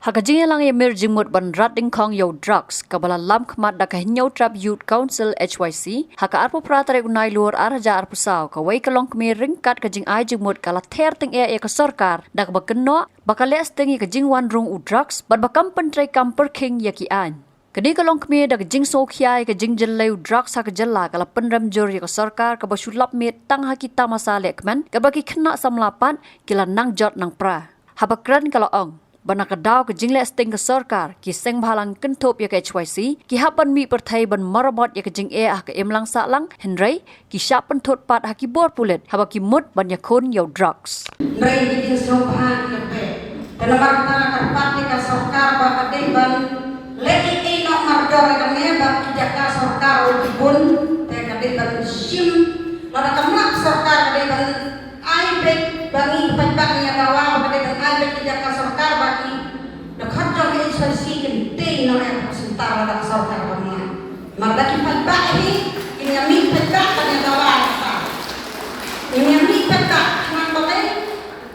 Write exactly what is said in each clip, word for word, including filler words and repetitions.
Ha ka jingïalang ïamir jingmut ban rat dyngkhong ïa u drugs, kaba la lam khmat da ka Hynñiewtrep Youth Council H Y C, ha ka arphew phra tarik u Nailur ar hajar arphew saw, kawei ka longkmie ryngkat ka jingai jingmut ka la ther tyngeh ïa ka sorkar, da kaba kynnoh ba ka leh sting ïa ka jingwan rung u drugs, bad ba kam pyntreikam pyrkhing ïa ki aiñ. Kane ka longkmie da ka jingsngewkhia ïa ka jingjyllei u drugs ha ka jylla ka la pynrem jur ïa ka sorkar kaba shu lap miet tang ha ki tamasa lehkmen, kaba ki khynnah samla pat ki la nang jot nang pra. Haba kren ka la ong ba na ka daw ka jingleh sting ka sorkar, ki seng bhalang kynthup ïa ka H Y C ki hap ban mih pyrthei ban maramot ïa ka jingeh ha ka imlang sahlang, hynrei ki shah pynthut pat ha ki bor pulit haba ki mut ban ïakhun ïa u drugs. Hynrei ki jingsngewbha ki la peit. Te namar kata nga kyrpad ïa ka sorkar ba ka dei ban leh ei ei noh mardor ïa kane, ba ki jaka sorkar ruh ki bun. Te ka dei ban shim, lada ka mlak sorkar ka dei ban ai beit ba ngi paidbah ngi ïa dawa, ba ka dei ban ai beit ki jaka sorkar ba ki dkhot jong ka H Y C kin tieng noh ïa ka syntar lada ka sorkar ka mlak. Namar da ki paidbah hi kin ïa mih paidbah ban ïa dawa ïa ka. Kin ïa mih paidbah khnang ba lei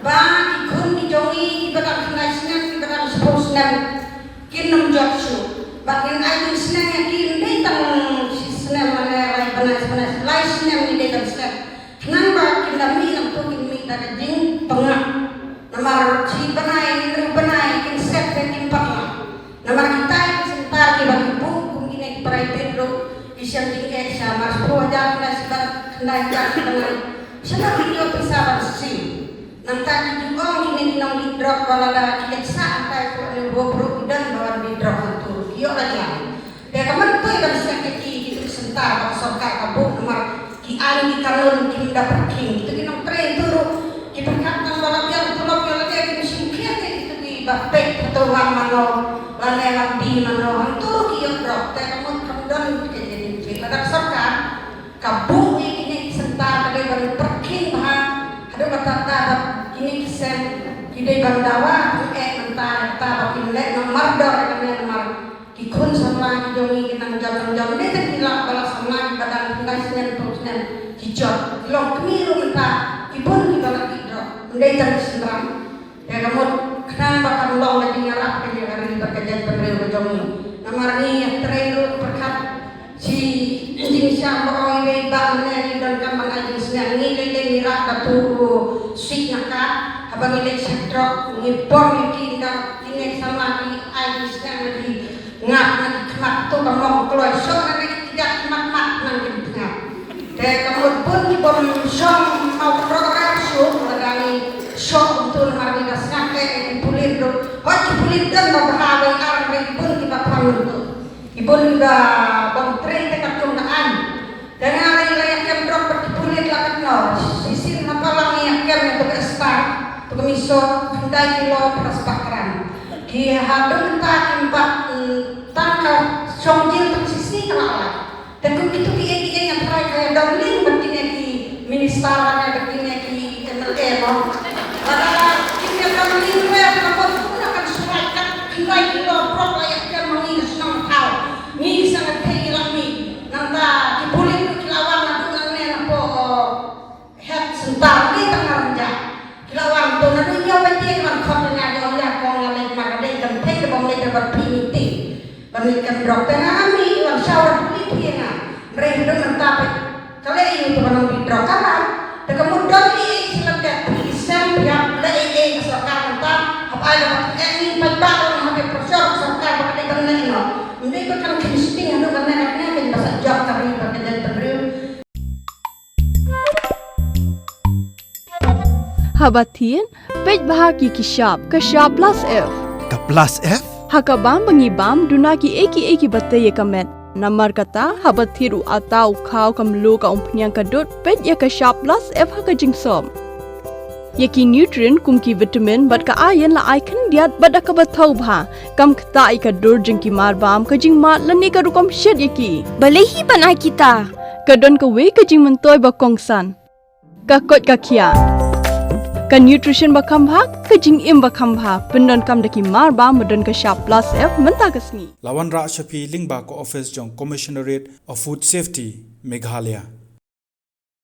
ba ki khun ki jong ngi kiba dang khyndai snem, kiba dang shiphew snem kin ym jot shuh. Ba kin ai jingsneng ïa ki, ym dei tang shi snem, mane lai bnai, shi bnai, lai snem ngi dei ban sneng. Khnang ba kin da mih nangto kin mih da ka jingpyngngad. Namar shi bnai, hynriew bnai kin set te kin pat lah. Namar kita ki syntar kiba ki buh kum kine ki private ruh ki shem jingeh sha mar shiphew hajar khyndai, shi bnai, khyndai hajar shi bnai. Sha mar ki ïoh pisa ban siew. Nangta ki ju ong kine ki nongdih drok ba lada ki leit sah hangtai, ko ne ruh ruh ki don ba wan dih drok hangto, ki ïoh lait lang. Te ka myntoi ban sneng ïa ki, kitu ki syntar ba ka sorkar ka buh namar ki aiñ ki kanun kim da pyrkhing. Kitu ki nongtrei tu ruh ki pyrkhat tang ba la biang tulop ïa lade, kim shim khia te kitu kiba peit hato wan mano, lane wan dih mano, hangto ruh ki ïoh drok. Te ka mut kam don ka jingtrei. Lada ka sorkar ka buh ïa kine ki syntar ka dei ban pyrkhing bha, haduh katta katta ba kine ki seng ki dei ban dawa, eh, mynta katta ba kin leh noh mardor ïa kane namar ki khun samla ki jong ngi ki nang jot nang jot, ne tang ki lah ba lah samla kiba dang khyndai snem, hynriew snem ki jot. Ki longkmie ruh mynta ki bun kiba lah dih drok, ym dei tang ki synran. Te ka mut khnang ba kan long ka jingïarap ka jong ka ri bad ka jaitbynriew ka jong ngi. Namar ngi ïatrei ruh pyrkhat shi jingshisha ba ong iwei i bah mynne ngi donkam ban ai jingsneng, ngi lei lei ngi rah katu u sik na ka, haba ngi leit sha trok ngi pom ïa ki, nda kine ki samla ki ai jingsneng na ki. Ngap na ki khmat tu ka mong kloi, shoh na ki kjat ki mat mat nang ki tngap. Te ka mut bun ki bym shong maw ka rok ka shu, lada ngi shoh tu namar ngi da sngap eh ki pulit ruh. Hoi ki pulit don ba bha wei ar, hynrei bun ki ba phang tu. Ki bun ki ba bym trei te ka tung ka aiñ. Te nga la ïa kem drok bad ki pulit la katno. Shisien na Palang ïa kem ïa tu ka Star, tu ka Miso, khyndai kilo phra spah gram. Ki haduh mynta kim pat, mm, tang ka shong jil tang shisien ka la ai. Te kum kitu ki ei ki ei nga tharai ka ïa don link bad kine ki minister lane bad kine ki M L A mo. Lada kim ïa don link re ka mut kumno kan shu ai kat khyndai kilo drok la ïa kem ma ngi ka shnong thaw. Ngi ki sngewthuh ïa la ngi. Nangta ki pulit ruh ki la wan naduh nangne napoh, oh, head centre, dei tang na Rynjah. Ki la wan to naduh hynñiew baje ki wan khot ïa nga, ki ong ïa kong ïa leit, ma ka dei kan thei da bym leit da bad phi meeting ban leit kem drok. Te nga, ami wan shaw da pulit hi ïa nga. Hynrei haduh mynta phi ka leh aïu te ban ong dih drok ka lam. Te ka mut don ei ei shu lyndet, phi ki seng phi hap leh ei ei ka sorkar mynta. Hap ai da bad phi, eh, ngi paidbah ruh ngi hap ïa pressure ka sorkar ba ka dei ban leh noh. Ym dei ba kan kheiñ sting haduh ban leh noh, ne kheiñ ba sah jot ka ri bad ka jaitbynriew. Haba thied, peit bha ki ki shap, ka shap plus F. Ka plus F? Ha ka bam ba ngi bam, duna ki ei ki ei ki ba tei ïa ka met. Namar kata, haba thied u atta, u khaw, ka mluh, ka umphniang, ka dud, peit ïa ka shap plus F ha ka jingsop. Ïa ki nutrient kum ki vitamin bad ka iron la ai khyndiat bad da kaba thaw bha. Kam ktah ïa ka dur jong ki mar bam, ka jingmad lane ka rukom shet ïa ki. Balei hi ban ai kita? Ka don kawei ka jingmyntoi ba kongsan. Ka koit ka khiah. Ka nutrition ba kham bha, ka jingim ba kham bha. Pyndonkam da ki mar bam ba don ka shap plus F mynta ka sngi. La wanrah sha phi lyngba ka office jong Commissionerate of Food Safety, Meghalaya.